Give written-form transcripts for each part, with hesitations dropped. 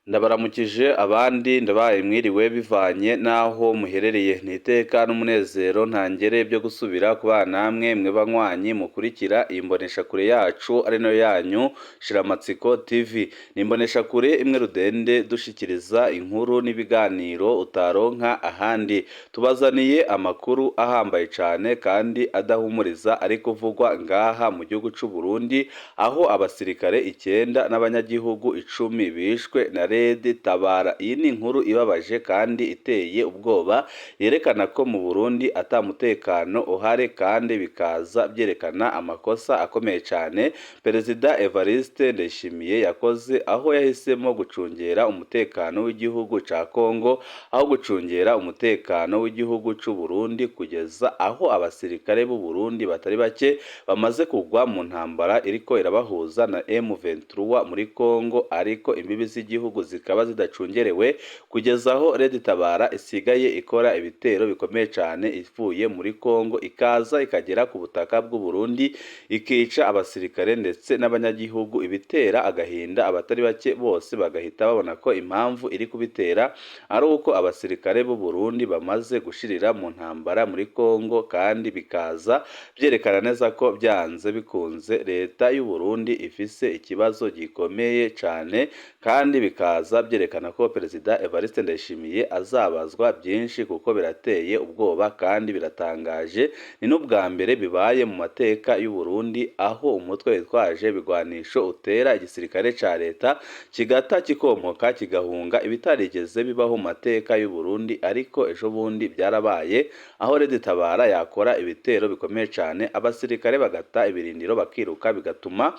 Ndabaramukije, abandi ndabahaye mwiriwe bivanye n'aho muherereye. Ni iteka n'umunezero ntangere byo gusubira kubana namwe, mwe banywanyi mukurikira iyi mboneshakure yacu ari nayo yanyu Shiramatsiko TV. Ni imboneshakure imwe rudende dushikiriza inkuru n'ibiganiro utaronka ahandi. Tubazaniye amakuru ahambaye cane kandi adahumuriza ari kuvugwa ngaha mu gihugu c'u Burundi, aho abasirikare 9 n'abanyagihugu 10 bishwe na Red Tabara. Iyi ni inkuru ibabaje kandi iteye ubwoba, yerekana ko mu Burundi ata mutekano uhari, kandi bikaza byerekana amakosa akomeye cane Perezida Evariste Ndayishimiye yakoze, aho yahisemo gucungera umutekano w'igihugu ca Congo aho gucungera umutekano w'igihugu c'u Burundi, kugeza aho abasirikare b'u Burundi batari bake bamaze kugwa mu ntambara iriko irabahuza na M23 muri Congo, ariko imbibi z'igihugu zikaba zidacungerewe, kugeza aho Red Tabara isigaye ikora ibitero bikomeye cane ivuye muri Congo, ikaza ikagera ku butaka bw'u Burundi, ikica abasirikare ndetse n'abanyagihugu, ibitera agahinda abatari bake. Bose bagahita babona ko impamvu iri kubitera ari uko abasirikare b'u Burundi bamaze gushirira mu ntambara muri Congo, kandi bikaza byerekana neza ko byanze bikunze leta y'u Burundi ifise ikibazo gikomeye cane, kandi bikaza byerekana ko Perezida Evariste Ndayishimiye azabazwa byinshi, kuko birateye ubwoba kandi biratangaje. Ni n'ubwa mbere bibaye mu mateka y'u Burundi aho umutwe witwaje ibigwanisho utera igisirikare ca leta, kigata kikomoka, kigahunga, ibitarigeze bibaho mu mateka y'u Burundi. Ariko ejo bundi byarabaye, aho Red Tabara yakora ibitero bikomeye cane, abasirikare bagata ibirindiro bakiruka, bigatuma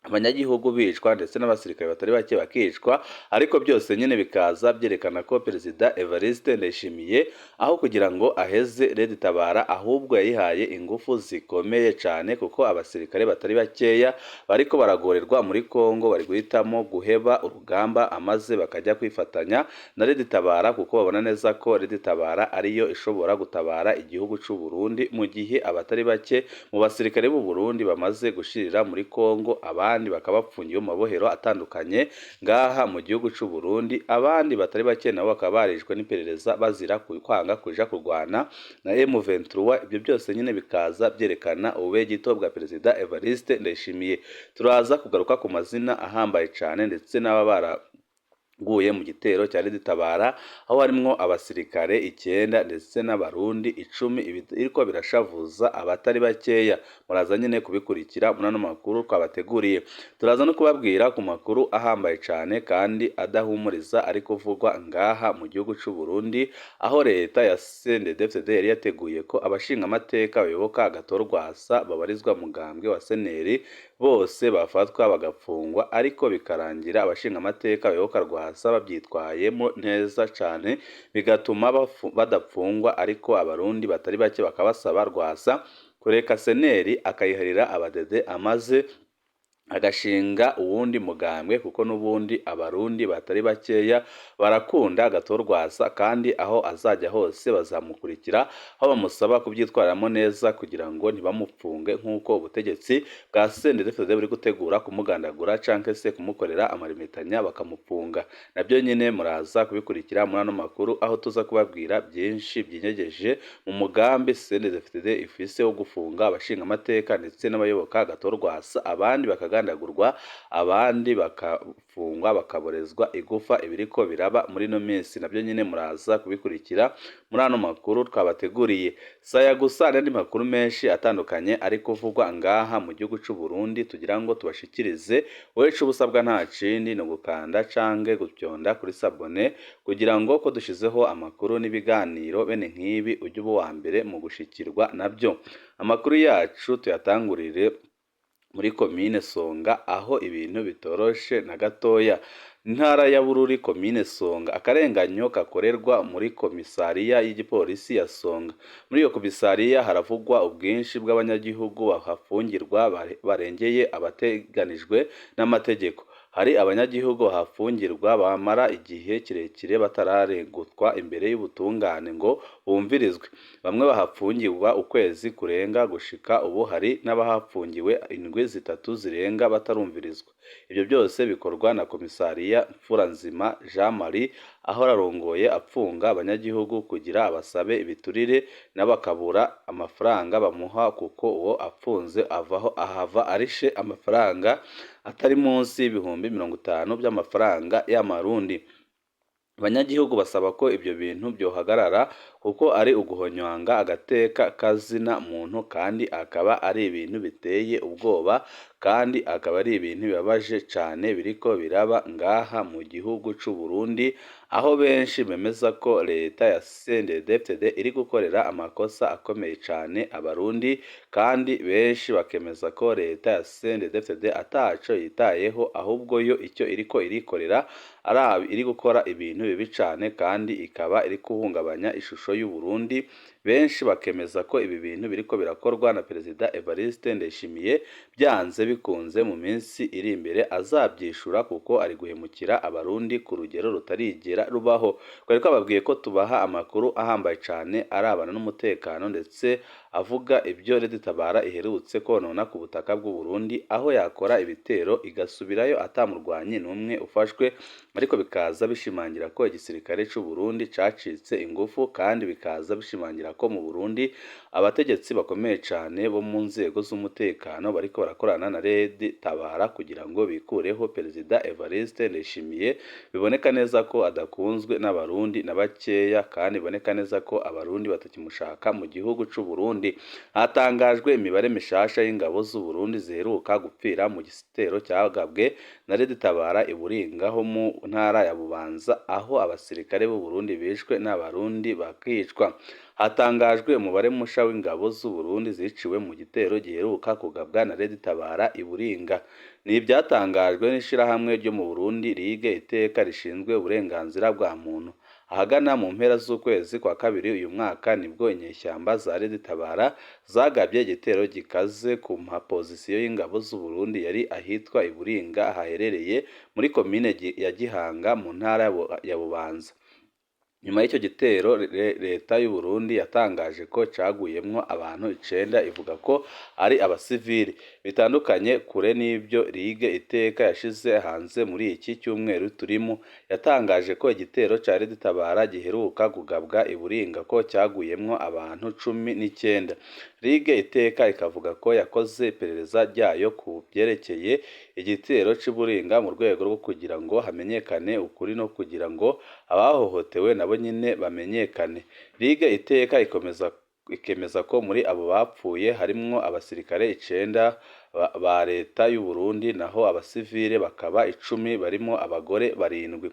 abanyagihugu bicwa ndetse n'abasirikare batari bake bakicwa. Ariko byose nyine bikaza byerekana ko Perezida Evariste Ndayishimiye, aho kugira ngo aheze Red Tabara, ahubwo yayihaye ingufu zikomeye cyane, kuko abasirikare batari bakeya bariko baragorerwa muri Congo bari guhitamo guheba urugamba amaze bakajya kwifatanya na Red Tabara, kuko babona neza ko Red Tabara ariyo ishobora gutabara igihugu c'u Burundi, mu gihe abatari bake mu basirikare b'u Burundi bamaze gushirira muri Congo, abandi bakaba bapfungiwe mu mabohero atandukanye ngaha mu gihugu c'u Burundi, abandi batari bake nabo bakaba barishwe n'iperereza bazira kwanga kuja kurwana na M23. Ibyo byose nyine bikaza byerekana ububegito bwa Perezida Evariste Ndayishimiye. Turaza kugaruka ku mazina ahambaye cane ndetse n'aba baraguye mu gitero cya Red Tabara, aho harimwo abasirikare 9 ndetse n'abarundi 10, biriko birashavuza abatari bakeya. Muraza nyine kubikurikira muri ano makuru twabateguriye. Turaza no kubabwira ku makuru ahambaye cane kandi adahumuriza ari kuvugwa ngaha mu gihugu c'u Burundi, aho leta ya CNDD-FDD yari yateguye ko abashingamateka bayoboka Agathon Rwasa babarizwa mu mugambwe wa CNL bose bafatwa bagapfungwa, ariko bikarangira abashingamateka bayoboka Rwasa babyitwayemo neza cane, bigatuma badapfungwa. Ariko abarundi batari bake bakabasaba Rwasa kureka CNL akayiharira abadede, amaze agashinga uwundi mugambwe, kuko n'ubundi abarundi batari bakeya barakunda Agathon Rwasa, kandi aho azajya hose bazamukurikira, aho bamusaba kubyitwaramo neza kugira ngo ntibamupfunge nk'uko ubutegetsi bwa CNDD-FDD buri gutegura kumugandagura canke se kumukorera amarimitanya bakamufunga. Nabyo nyine muraza kubikurikira muri ano makuru, aho tuza kubabwira byinshi byinyegeje mu mugambi CNDD-FDD ifise wo gufunga abashingamateka ndetse n'abayoboka Agathon Rwasa, abandi bakagandagurwa, abandi bakafungwa, bakaborezwa igufa. Ibiriko biraba muri ino minsi nabyo nyine muraza kubikurikira muri ano makuru twabateguriye. Saya gusa, n'andi makuru menshi atandukanye ari kuvugwa ngaha mu gihugu c'u Burundi tugira ngo tubashikirize. Wowe ico ubusabwa nta kindi, ni ugukanda canke gupyonda kuri s'abonner, kugira ngo ko dushizeho amakuru n'ibiganiro bene nk'ibi ujye uba uwa mbere mu gushikirwa nabyo. Amakuru yacu tuyatangurire muri komine Songa, aho ibintu bitoroshe na gatoya. Intara ya Bururi, komine Songa, akarenganyo kakorerwa muri komisariya y'igipolisi ya Songa. Muri iyo komisariya haravugwa ubwinshi bw'abanyagihugu bahafungirwa barengeye abateganijwe n'amategeko. Hari abanyagihugu bahafungirwa bamara igihe kirekire batararengutwa imbere y'ubutungane ngo bumvirizwe. Bamwe bahapfungirwa ukwezi kurenga, gushika ubu hari n'abahafungiwe indwi 3 zirenga batarumvirizwa. Ivyo byose bikorwa na komisariya Mfuranzima Jean Marie aho arongoye apfunga abanyagihugu kugira abasabe ibiturire n'abakabura amafaranga bamuha, kuko uwo apfunze avaho ahava arishe amafaranga atari munsi y'50,000 by'amafaranga y'amarundi. Abanyagihugu basaba ko ibyo bintu byohagarara kuko ari uguhonywanga agateka kazina muntu, kandi akaba ari ibintu biteye ubwoba, kandi akaba ari ibintu bibabaje cane biriko biraba ngaha mu gihugu c'u Burundi, aho benshi bemeza ko leta ya CNDD-FDD iri gukorera amakosa akomeye cane abarundi, kandi benshi bakemeza ko leta ya CNDD-FDD ataco yitayeho, ahubwo yo icyo iriko irikorera ari iri gukora ibintu bibi cane, kandi ikaba iri guhungabanya ishusho y'u Burundi. Benshi bakemeza ko ibi bintu biriko birakorwa na Perezida Evariste Ndayishimiye, byanze bikunze mu minsi iri imbere azabyishura, kuko ari guhemukira abarundi ku rugero rutarigera rubaho. Twari twababwiye ko tubaha amakuru ahambaye cane arabana n'umutekano, ndetse avuga ibyo Red Tabara iherutse konona ku butaka bw'u Burundi, aho yakora ibitero igasubirayo atamurwanyi n'umwe ufashwe, ariko bikaza bishimangira ko igisirikare c'u Burundi cacitse ingufu, kandi bikaza bishimangira ko mu Burundi abategetsi bakomeye cane bo mu nzego z'umutekano bariko barakorana na Red Tabara kugira ngo bikureho Perezida Evariste Ndayishimiye. Biboneka neza ko adakunzwe n'abarundi na bakeya, kandi biboneka neza ko abarundi batakimushaka mu gihugu c'u Burundi. Hatangajwe imibare mishasha y'ingabo z'u Burundi ziheruka gupfira mu gitero cyagabwe na Red Tabara i Buringa ho mu ntara ya Bubanza, aho abasirikare b'u Burundi bishwe n'abarundi bakicwa. Hatangajwe umubare musha w'ingabo z'u Burundi ziciwe mu gitero giheruka kugabwa na Red Tabara i Buringa. Ni ibyatangajwe n'ishirahamwe ryo mu Burundi Ligue Iteka rishinzwe uburenganzira bwa muntu. Ahagana mu mpera z'ukwezi kwa kabiri uyu mwaka nibwo inyeshyamba za Red Tabara zagabye igitero gikaze ku mapozisiyo y'ingabo z'u Burundi yari ahitwa i Buringa, haherereye muri komine ya Gihanga mu ntara ya Bubanza. Nyuma y'icyo gitero, leta y'u Burundi yatangaje ko caguyemwo abantu 9, ivuga ko ari abasivili. Bitandukanye kure n'ibyo Ligue Iteka yashize hanze muri iki cyumweru turimo. Yatangaje ko igitero ca Red Tabara giheruka kugabwa i Buringa ko cyaguyemwo abantu 19. Ligue Iteka ikavuga ko yakoze iperereza ryayo ku byerekeye igitero c'i Buringa mu rwego rwo kugira ngo hamenyekane ukuri no kugira ngo abahohotewe nabo nyine bamenyekane. Ligue Iteka ikomeza ikemeza ko muri abo bapfuye harimwo abasirikare 9 ba leta y'u Burundi, naho abasivile bakaba 10 barimo abagore 7.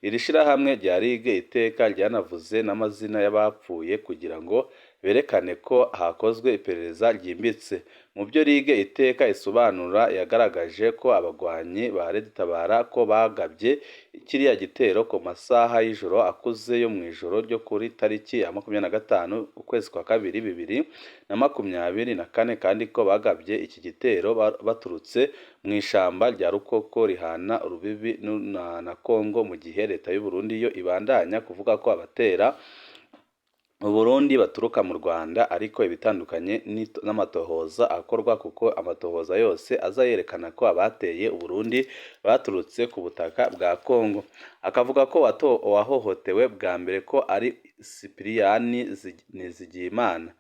Iri shirahamwe rya Ligue Iteka ryanavuze n'amazina y'abapfuye kugira ngo berekane ko hakozwe iperereza ryimbitse. Mu byo Ligue Iteka isobanura, yagaragaje ko abagwanyi ba Red Tabara ko bagabye kiriya gitero ku masaha y'ijoro akuze yo mu ijoro ryo kuri tariki ya 25 ukwezi kwa kabiri 2024, kandi ko bagabye iki gitero baturutse mu ishamba rya Rukoko rihana urubibi na Kongo, mu gihe leta y'u Burundi yo ibandanya kuvuga ko abatera mu Burundi baturuka mu Rwanda, ariko ibitandukanye n'amatohoza akorwa, kuko amatohoza yose aza yerekana ko abateye Uburundi baturutse ku butaka bwa Kongo. Akavuga ko uwahohotewe bwa mbere ko ari Sipiriyani Nizigiyimana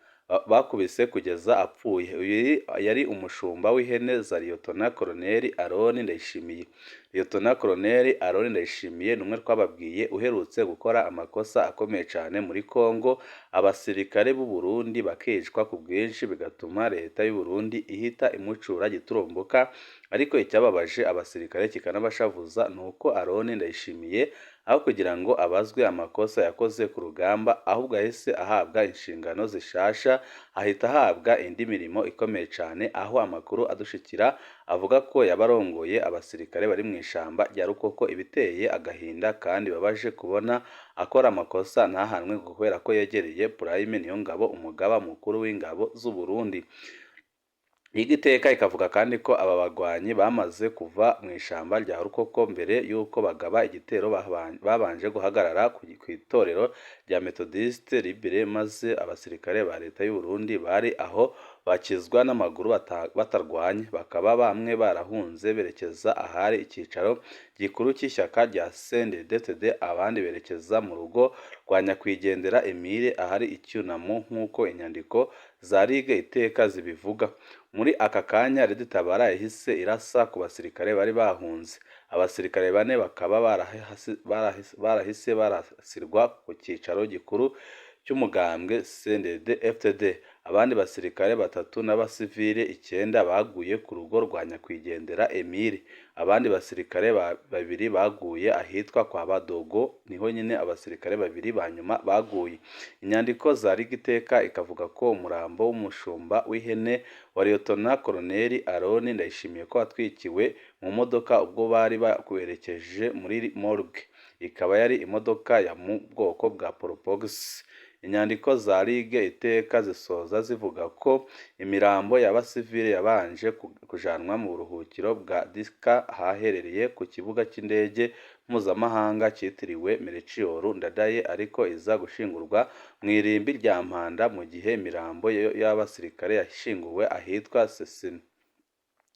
bakubise kugeza apfuye. Uyu yari umushumba w'ihene za Liyetona Koloneli Aroni Ndayishimiye. Liyetona Koloneli Aroni Ndayishimiye ni umwe twababwiye uherutse gukora amakosa akomeye cyane muri Kongo, abasirikare b'u Burundi bakicwa ku bwinshi, bigatuma leta y'u Burundi ihita imucura giturumbuka. Ariko icyababaje abasirikare kikanabashavuza ni uko Aroni Ndayishimiye aho kugira ngo abazwe amakosa yakoze ku rugamba, ahubwo yahise ahabwa inshingano zishasha, ahita ahabwa indi mirimo ikomeye cyane, aho amakuru adushikira avuga ko yabarongoye abasirikare bari mu ishamba rya Rukoko. Ibiteye agahinda kandi babaje kubona akora amakosa ntahanwe kubera ko yegereye Prime Niyongabo, umugaba mukuru w'ingabo z'u Burundi. Igiteka ikavuga kandi ko aba bagwanyi bamaze kuva mu ishamba rya Rukoko mbere y'uko bagaba igitero babanje guhagarara ku itorero rya Methodiste Libre, maze abasirikare ba leta y'u Burundi bari aho bakizwa n'amaguru batarwanye, bakaba bamwe barahunze berekeza ahari icyicaro gikuru cy'ishyaka rya CNDD-FDD, abandi berekeza mu rugo rwa nyakwigendera Emile ahari icyunamo nk'uko inyandiko za Ligue Iteka zibivuga. Muri aka kanya Red Tabara yahise irasa ku basirikare bari bahunze, abasirikare bane bakaba barahise barasirwa ku cyicaro gikuru cy'umugambwe CNDD-FDD, abandi basirikare batatu n'abasivile 9 baguye ku rugo rwa nyakwigendera Emile, abandi basirikare babiri baguye ahitwa kwa Badogo, niho nyine abasirikare babiri ba nyuma baguye. Inyandiko za Rigiteka ikavuga ko umurambo w'umushumba w'ihene wa Liyetona Koloneli Aroni Ndayishimiye ko watwikiwe mu modoka ubwo bari bawerekeje muri morgue, ikaba yari imodoka ya mu bwoko bwa Probox. Inyandiko za Ligue Iteka zisoza zivuga ko imirambo y'abasivile yabanje kujanwa mu buruhukiro bwa Disika ahaherereye ku kibuga cy'indege mpuzamahanga cyitiriwe Melchior Ndadaye, ariko iza gushingurwa mu irimbi rya Mpanda, mu gihe imirambo y'abasirikare yashyinguwe ahitwa Sesina.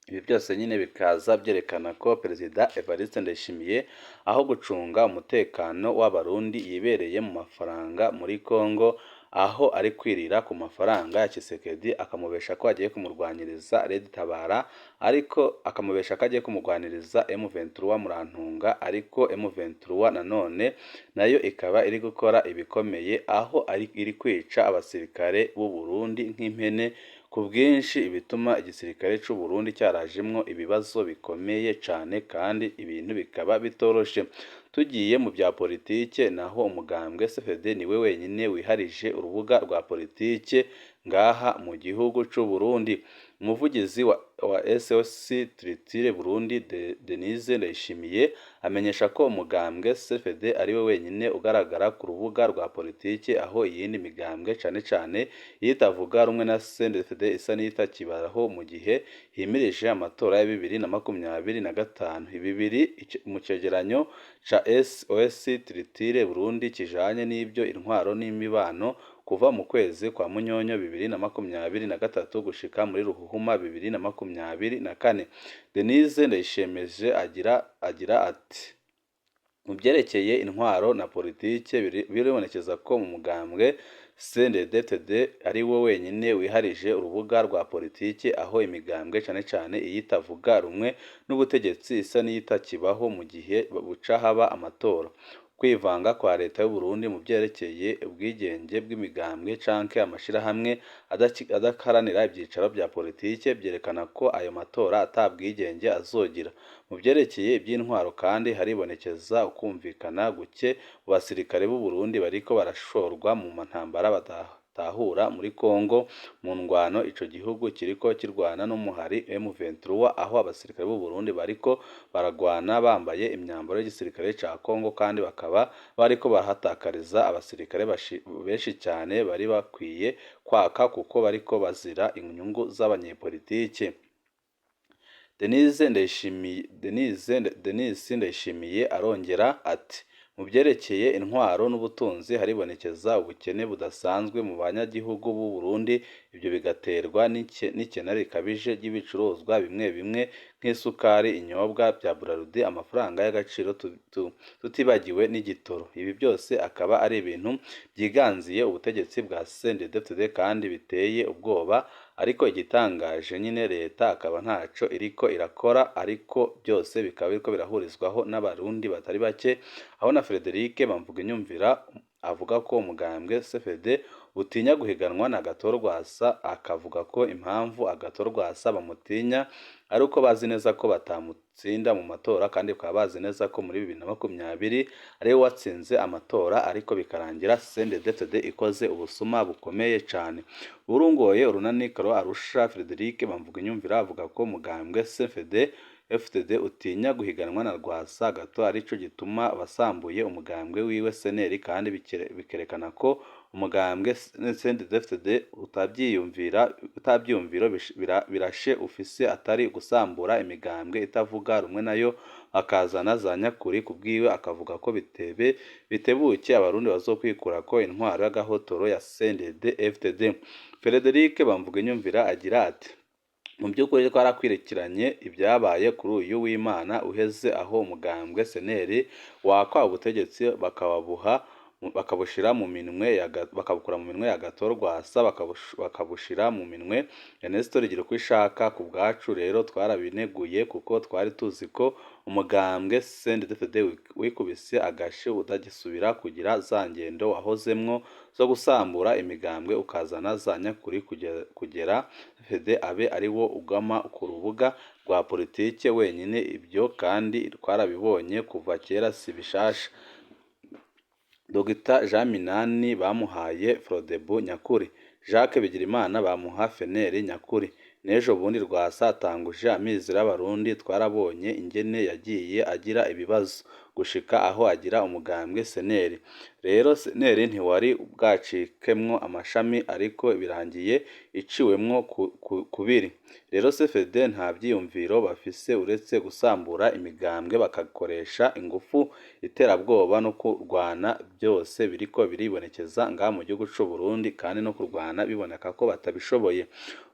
Ibi byose nyine bikaza byerekana ko Perezida Evariste Ndayishimiye aho gucunga umutekano w'Abarundi yibereye mu mafaranga muri Congo, aho ari kwirira ku mafaranga ya Tshisekedi, akamubesha ko agiye kumurwanyiriza Red Tabara, ariko akamubesha ko agiye kumurwaniriza M23 Murantunga, ariko M23 nanone nayo ikaba iri gukora ibikomeye, aho iri kwica abasirikare b'u Burundi nk'impene ku bwinshi, ibituma igisirikare cy'u Burundi cyarajemwo ibibazo bikomeye cane kandi ibintu bikaba bitoroshe. Tugiye mu bya politike naho, umugambwe CFD niwe wenyine wiharije urubuga rwa politike ngaha mu gihugu c'u Burundi. Umuvugizi wa SOS Tritire Burundi Denise Ndayishimiye amenyesha ko umugambwe CFD ari we wenyine ugaragara ku rubuga rwa politike, aho iyindi migambwe cane cane itavuga rumwe na CNDD-FDD isa n'iyitakibaraho mu gihe himirije amatora ya 2025. Ibi biri mu cegeranyo ca SOS Tritire Burundi kijanye n'ibyo intwaro n'imibano kuva mu kwezi kwa Munyonyo 2023 gushika muri Ruhuhuma 2024. Denise Ndayishemeje agira ati: mu byerekeye intwaro na politike biribonekeza ko mu mugambwe CNDD-FDD ari wo wenyine wiharije urubuga rwa politike, aho imigambwe cane cane iyitavuga rumwe n'ubutegetsi isa n'iyitakibaho mu gihe buca haba amatora. Kwivanga kwa leta y'u Burundi mu byerekeye ubwigenge bw'imigambwe canke amashirahamwe adaharanira ivyicaro vya politike byerekana ko ayo matora ata bwigenge azogira. Mu byerekeye iby'intwaro kandi haribonekeza ukumvikana guke mu basirikare b'u Burundi bariko barashorwa mu ntambara badatahura muri Congo, mu ndwano ico gihugu kiriko kirwana n'umuhari M23, aho abasirikare b'u Burundi bariko baragwana bambaye imyambaro y'igisirikare ca Congo, kandi bakaba bariko barahatakariza abasirikare benshi cyane bari bakwiye kwaka kuko bariko bazira inyungu z'abanyepolitike. Denise Ndayishimiye arongera ati: mu byerekeye intwaro n'ubutunzi haribonekeza ubukene budasanzwe mu banyagihugu b'u Burundi, ibyo bigaterwa n'ikena rikabije ry'ibicuruzwa bimwe bimwe nk'isukari, inyobwa bya Braludi, amafaranga y'agaciro, tutibagiwe n'igitoro. Ibi byose akaba ari ibintu byiganziye ubutegetsi bwa CNDD-FDD kandi biteye ubwoba, ariko igitangaje nyine leta akaba ntaco iriko irakora, ariko byose bikaba biriko birahurizwaho n'Abarundi batari bake, aho na Frederic Bamvuginyumvira avuga ko umugambwe CFD utinya guhiganwa na Agathon Rwasa, akavuga ko impamvu Agathon Rwasa bamutinya ari uko bazi neza ko batamutsinda mu matora, kandi bakaba bazi neza ko muri 2020 ariwe watsinze amatora, ariko bikarangira CNDD-FDD ikoze ubusuma bukomeye cane. Urongoye urunani Arusha Frederic Bamvuginyumvira avuga ko umugambwe CFD FDD utinya guhiganwa na Rwasa gato, arico gituma basambuye umugambwe wiwe SNL, kandi bikerekana ko Umugambwe CNDD-FDD utavyiyumvira utavyiyumviro birashe ufise atari gusambura imigambwe itavuga rumwe nayo akazana za nyakuri. Kubwiwe akavuga ko bitebe bitebuke abarundi bazokwikurako intwaro y'agahotoro ya CNDD-FDD. Frederic Bamvuginyumvira agira ati: mu by'ukuri twarakwirikiranye ibyabaye kuri uyu w'Imana uheze, aho umugambwe CNL wakwa ubutegetsi bakababuha bakabushira mu minwe ya bakabukura mu minwe ya Agathon Rwasa, bakabushira mu minwe ya Nestor Girukwishaka. Ku bwacu rero twarabineguye, kuko twari tuzi ko umugambwe CNDD-FDD wikubise agashi utagisubira kugira za ngendo wahozemwo zo gusambura imigambwe ukazana za nyakuri, kugera FDD abe ari wo ugama ku rubuga rwa politike wenyine. Ibyo kandi twarabibonye kuva kera, si bishasha. Dr Jean Minani bamuhaye Frodebu nyakuri, Jacques Bigirimana bamuha FNL nyakuri, n'ejo bundi Rwasa atanguje Amizero y'Abarundi, twarabonye ingene yagiye agira ibibazo gushika aho agira umugambwe CNL. Rero CNL ntiwari bwacikemwo amashami, ariko birangiye iciwemwo kubiri. Rero CFD nta vyiyumviro bafise uretse gusambura imigambwe, bakakoresha ingufu, iterabwoba no kurwana. Byose biriko biribonekeza ngaha mu gihugu c'u Burundi, kandi no kurwana biboneka ko batabishoboye.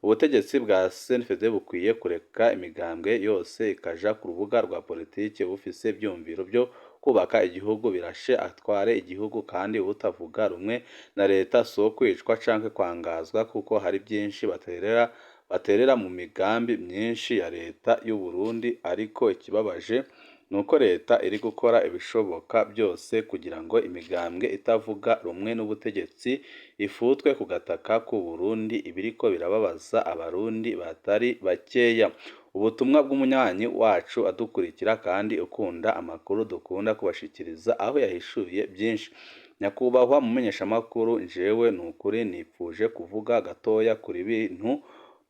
Ubutegetsi bwa CNFD bukwiye kureka imigambwe yose ikaja ku rubuga rwa politike. Bufise ivyumviro vyo kubaka igihugu birashe atware igihugu, kandi utavuga rumwe na leta si uwo kwicwa canke kwangazwa, kuko hari byinshi baterera mu migambi myinshi ya leta y'u Burundi. Ariko ikibabaje nuko leta iri gukora ibishoboka byose kugira ngo imigambwe itavuga rumwe n'ubutegetsi ifutwe ku gataka k'u Burundi, ibiriko birababaza abarundi batari bakeya. Ubutumwa bw'umunywanyi wacu adukurikira kandi ukunda amakuru dukunda kubashikiriza, aho yahishuye byinshi. Nyakubahwa mumenyeshamakuru, njewe nukuri nipfuje kuvuga gatoya kuri bintu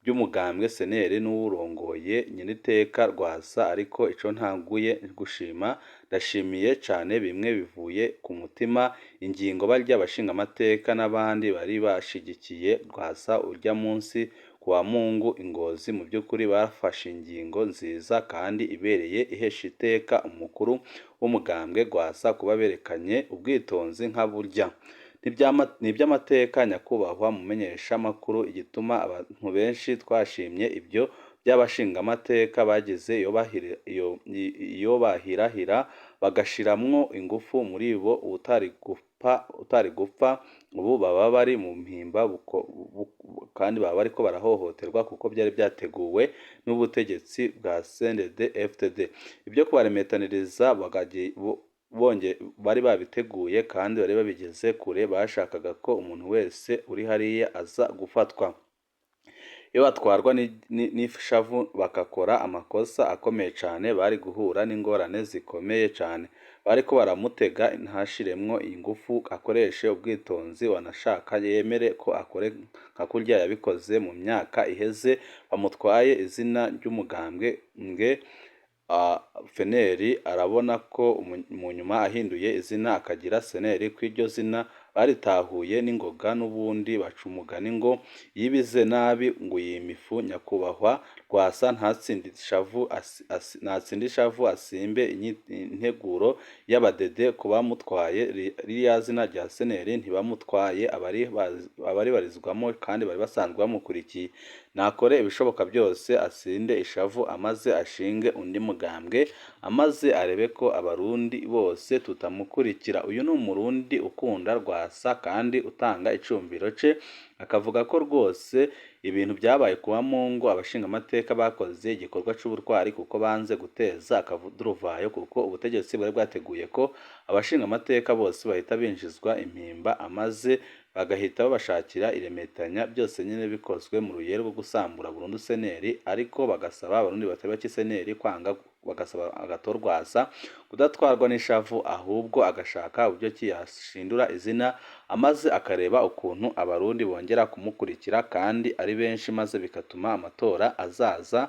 by'umugambwe CNL n'uwurongoye nyeniteka Rwasa. Ariko ico ntanguye gushima, ndashimiye cane bimwe bivuye ku mutima ingingo barya abashingamateka n'abandi bari bashigikiye Rwasa urya munsi kuwa Mungu i Ngozi. Mu by'ukuri bafashe ingingo nziza kandi ibereye ihesha iteka umukuru w'umugambwe Rwasa, kuba berekanye ubwitonzi nka burya. Ni iby'amateka, nyakubahwa mumenyeshamakuru, igituma abantu benshi twashimye ibyo by'abashingamateka bagize iyo bahirahira bagashiramwo ingufu. Muri bo utari gupfa ubu baba bari mu mpimba, kandi baba bariko barahohoterwa, kuko byari byateguwe n'ubutegetsi bwa CNDD FDD. Ibyo kubaremetaniriza bari babiteguye kandi bari babigeze kure, bashakaga ko umuntu wese uri hariya aza gufatwa. Iyo batwarwa n'ishavu bagakora amakosa akomeye cane, bari guhura n'ingorane zikomeye cane. Bariko baramutega, ntashiremwo ingufu, akoreshe ubwitonzi, wanashaka yemere ko akore nka kurya yabikoze mu myaka iheze bamutwaye izina ry'umugambwe nge FNL. Arabona ko mu nyuma ahinduye izina akagira CNL, kw'iryo zina baritahuye n'ingoga. N'ubundi baca umugani ngo yibize nabi ngo yima ifu. Nyakubahwa Rwasa ntatsinde ishavu, asimbe integuro y'abadede ku bamutwaye ririya zina rya CNL. Ntibamutwaye abaribarizwamo kandi bari basanzwe bamukurikiye. Nakore ibishoboka byose asinde ishavu, amaze ashinge undi mugambwe, amaze arebe ko abarundi bose tutamukurikira. Uyu ni umurundi ukunda Rwasa kandi utanga icumbiro ce, akavuga ko rwose ibintu byabaye kuwa Mungu abashingamateka bakoze igikorwa c'ubutwari, kuko banze guteza akaduruvayo, kuko ubutegetsi bwari bwateguye ko abashingamateka bose bahita binjizwa impimba, amaze bagahita babashakira iremetanya, byose nyine bikozwe mu ruyero rwo gusambura burundu CNL. Ariko bagasaba abarundi batari bake CNL kwanga, bagasaba Agathon Rwasa kudatwarwa n'ishavu, ahubwo agashaka uburyo ki yashindura izina, amaze akareba ukuntu abarundi bongera kumukurikira kandi ari benshi, maze bigatuma amatora azaza.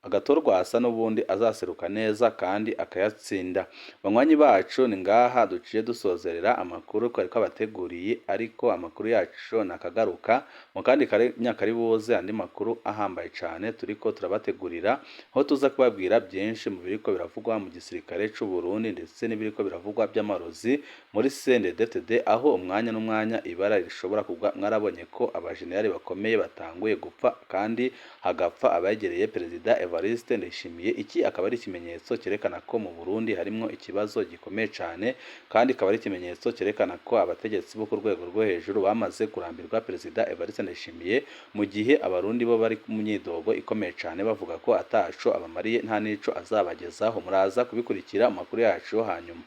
Agathon Rwasa n'ubundi azaseruka neza kandi akayatsinda. Banywanyi bacu, ni ngaha duciye dusozerera amakuru twari twabateguriye, ariko amakuru yacu nakagaruka mu kandi kanya kari buze, andi makuru ahambaye cane turiko turabategurira, aho tuza kubabwira byinshi mu biriko biravugwa mu gisirikare c'u Burundi ndetse n'ibiriko biravugwa by'amarozi muri CNDD-FDD, aho umwanya n'umwanya ibara rishobora kugwa. Mwarabonye ko abajenerali bakomeye batanguye gupfa kandi hagapfa abegereye Perezida Evariste Ndayishimiye. Iki akaba ari ikimenyetso cyerekana ko mu Burundi harimwo ikibazo gikomeye cane, kandi ikaba ari ikimenyetso cyerekana ko abategetsi bo ku rwego rwo hejuru bamaze kurambirwa Perezida Evariste Ndayishimiye, mu gihe Abarundi bo bari mu myidogo ikomeye cane bavuga ko ataco abamariye nta n'ico azabagezaho. Muraza kubikurikira mu makuru yacu yo hanyuma.